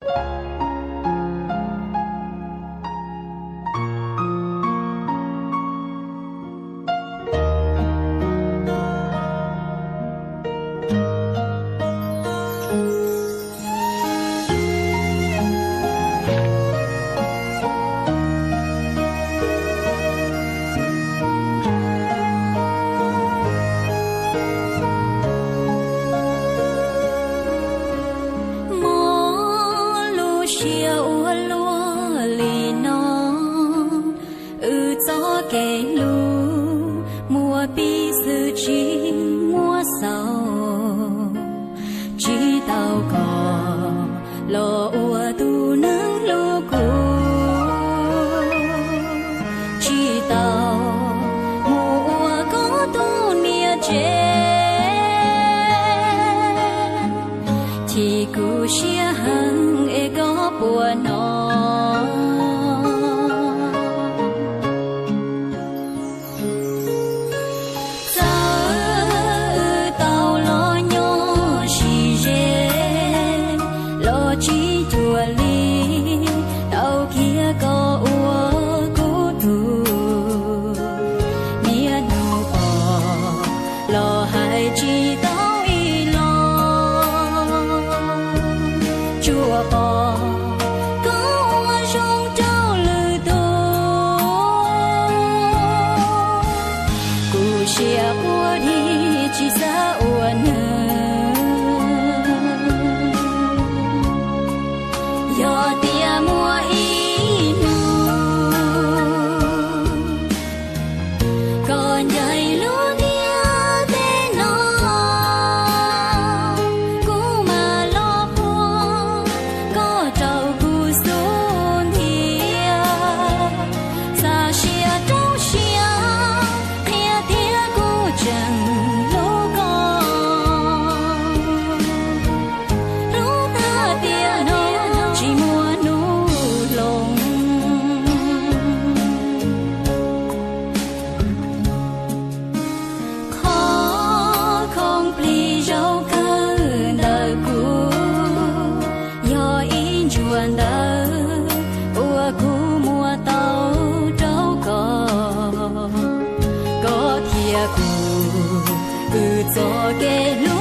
Mob lub siab ua luaj li no, wb txoj kev hlub muaj pib xwb tsis muaj xaus, tsis tau koj los ua tus neeg hlub kuv, tsis tau mus ua koj tus niam tsev. Chim kuv siab heev es koj puas hnov. Txawm wb tau los nyob sib ze, los tsis cuag li tau kiag koj ua kuv tus. Niaj hnub pom los hais tsis tau ib los, tsuas pom koj ua zoo rau lwm tus. Kuv siab quaj dhia tsis xav ua neeg. Yog tias muaj ib hnub koj ncaim lub ntiaj teb no, kuv mam los quaj koj rau kuv xub ntiag. Txav siab rau siab qhia tias kuv tseem hlub koj, hlub tag tiam no tsis muaj hnub hloov. Qhov khoom plig zaum kawg ntawm kuv yog ib ntsuag ntawv uas kuv muab tau rau koj, koj thiab kuv, wb txoj kev hlub